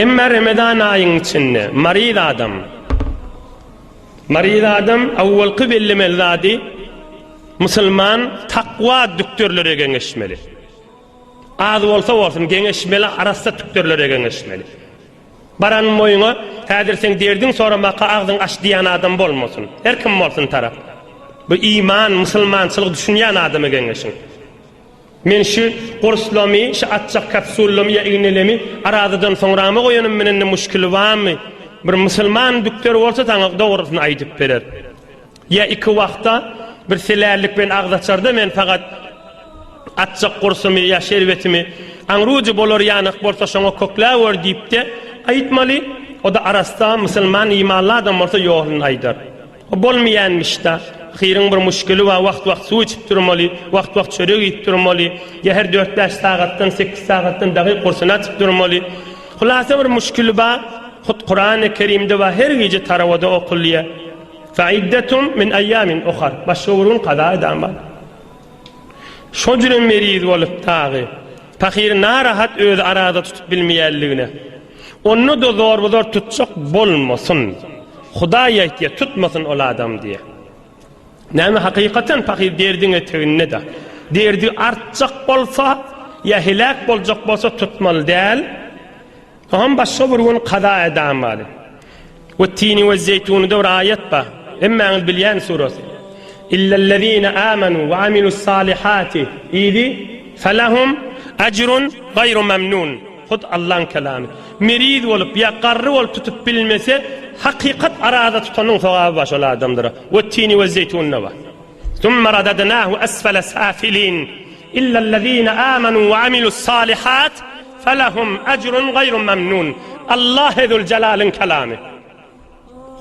Emma Remezan aýyň içinde maryz adam, maryz adam awwalky bellemeli zady musulman takwa dükderlere geňeşmeli. Az bolsa bolsun geňeşmeli arassa tükderlere geňeşmeli. Baran boýuňa häzir seň derdiň soramaka agzyň aç diýen adam bolmasyn. Her kim bolsun tarap. Bu iman, musulmançylyk düşünýän adama geňeşiň. Men şu gurslamy, şu atjak kapsullamy ýa ignelemi arazadan soňrama goýanym bilen-de muşkili barmy? Bir musulman dükder bolsa saňa dogrusyny aýdyp berer. Ýa iki wagta bir selärlik bilen agz açarda men fakat atjak gursumy ýa şerbetimi aňrujy bolar ýanak bolsa şoňa kökläwer diýipde aýtmaly, o-da arassa musulman imanly adam bolsa ýoluny aýdar. O bolmaýanmyş-da. Hyryň bir muşkili bar, wagt-wagt suw içip durmaly, wagt-wagt çörek iýip durmaly, ýa her dört-bäş sagatdan, sekiz sagatdan dagy gursuny açyp durmaly. Hulasa bir muşkili bar, hut Kurany Kerimde bar, her gije tarawada okulýar. Fe'iddetun min eýýamin uhar. Başga bir gün kaza eden bar. Şo jüre meriz bolup dagy, pahyr narahat özi araza tutup bilmeýänligine. Onda-da zorba-zor tutjak bolmasyn. Hudaý aýtýar, tutmasyn ol adam diýýär. Näme hakykatan pahyr derdiň eteginde-de. Derdi artjak bolsa, ýa heläk boljak bolsa tutmaly däl. Oňam başga bir gün kaza edamaly. Wettini wezzeýtunyda bir aýat bar. Hemmäňiz bilýän surasy. Illellezine amanu we amilussalihati yzy felahum ejrun gaýru memnun. Hut Allaň kelamy. Meriz bolup ýa garry bolup tutup bilmese, hakykat araza tutanyň sogaby bar şol adamlara. Wettini wezzeýtunda bar. Summa radadnahu asfala safilin illellezine amanu we amilussalihat felahum ejrun gaýru memnun. Allahy Züljelalyň kelamy.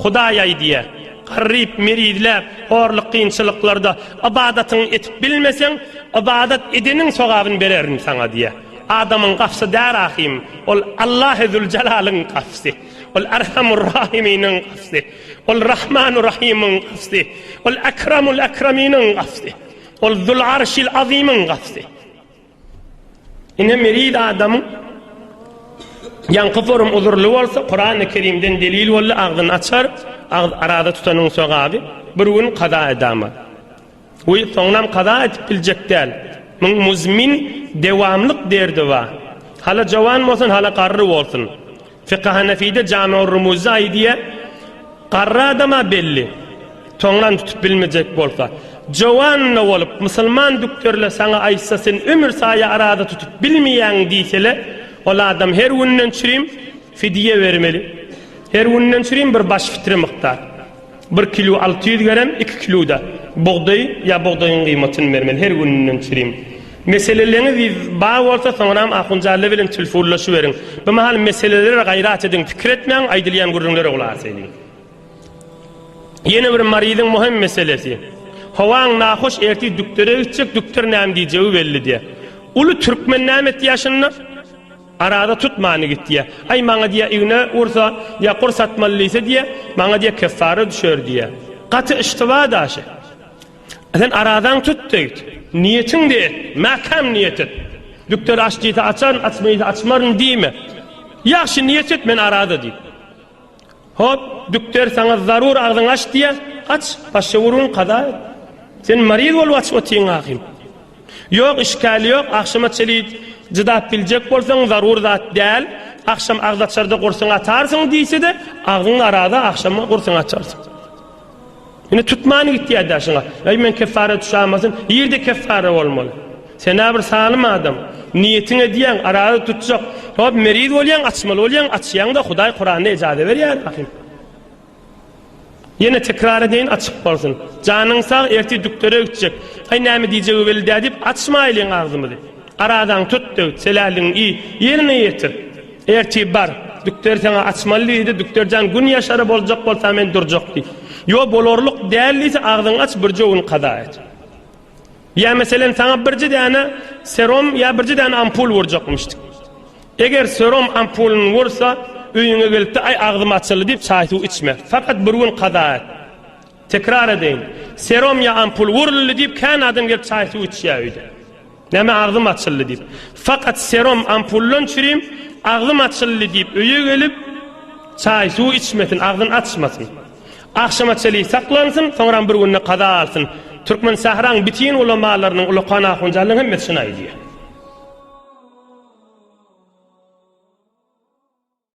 Hudaý aýdýar, Garryp, merizläp, horluk kynçylyklarda ybadatyňy etip bilmeseň, ybadat edeniň sogabyny bererin saňa diýýär. Adamyň gafsy däl ahym, ol Allahy Züljelalyň gafsy. Ol Erhamur Rahiminiň gafsy. Ol Rahmanu Rahymyň gafsy. Ol Ekramul Ekraminiň gafsy. Ol Zul Arşil Azymyň gafsy. Ine meriz adamyň ýaňky forum uzurly bolsa, Kurany Kerimden delil boldy, agzyny açar, agz araza tutanyň sogaby bir gün kaza edama. We soňnam kaza edip biljek däl. Muň muzmin dewamlyk derdi bar. Hala jowan bolsun, hala garry bolsun. Fykhy Hanefide Jamiur Rumuzda aýdýar, Garry adama belli, toňlan tutup bilmejek bolsa. Jowan-da bolup, musulman dükderle saňa aýtsa sen ömür saýa araza tutup bilmeýäň diýsele, ol adam her günden çürim fidýe bermeli. Her günden çürim bir baş fitre mukdar. Bir kilo 600 gerem, iki kilo-da bugdaý ýa bugdaýyň gyýmatyny bermeli her gününden çürim. Meseleleňiz bar bolsa soňram Ahunjalla bilen tilfunlaşyberiň. Bu mahal meselelere gaýrat ediň, pikir etmäň, aýdylýan gürrüňlere gulak asaýlyň. Ýene bir maryzyň möhüm meselesi. Howaň nahoş ertir dükdere gitjek, dükder näme diýjegi belli diýýär. Uly türkmen näme etýär şunda? Araza tutmany git diýýär. Aý maňa diýýär igne ursa ýa gurs atmaly diýse diýýär, maňa diýýär keffara düşer diýýär. Gaty yştyba daşy. Sen arazaň tut diýit. Niýetiň de et. Mäkäm niýet et. Dükder aç diýse açaryn, açma diýse açmaryn diýme. Ýagşy niýet et men araza diýip. Hop, dükder saňa zarur agzyňy aç diýýär, aç, başga bir gün kaza et. Sen maryz bolup açyp otyň ahym. Ýok, işgäli ýok, agşama çeli jydap biljek bolsaň zarur zat däl, agşam agz açarda gursuňy atarsyň diýse-de, agzyň araza agşama gursuňy açarsyň. Ine tutman gitýär-dä şuňa. Aý men keffara düşämasyn, nirde keffara bolmaly? Sen-ä bir salym adam. Niýetiň edýäň, araza tutjak. Hop, meriz bolýaň, açmaly bolýaň, açýaň-da, Hudaý Kuranda ejaza berýär ahym. Ýene tekrar edeýin, açyk bolsun. Janyň sag, ertir dükdere gitjek. Aý näme diýjegi belli däl diýip, açmaýlyň agzymyzy. Arazaňy tut döwt, seläligiňi iý, ýerine ýetir. Ertir bar, dükder saňa açmaly diýdi, dükder jan gün ýaşara boljak bolsa men durjak diý. Ýo bolarlyk däl diýse agzyňy aç birje gün kaza et. Ýa meselen saňa birje däne serom ýa birje däne ampul urjakmyşdyk. Eger serom ampulyny ursa öýüňe gelipde aý agzym açyldy diýip çaý suw içme. Fakat bir gün kaza et. Tekrar edeýin. Serom ýa ampul uruldy diýip kän adam gelip çaý suw içýär öýde. Näme agzym açyldy diýip. Fakat serom ampuldan çürim. Agzym açyldy diýip öýe gelip, çaý-suw içmesin, agzyny açmasyn. Agşama çenli saklansyn, soňram bir günde kaza alsyn. Türkmensähraň bitin ulamalarynyň, ulakan ahunjanlaryň hemmesi şuny aýdýar.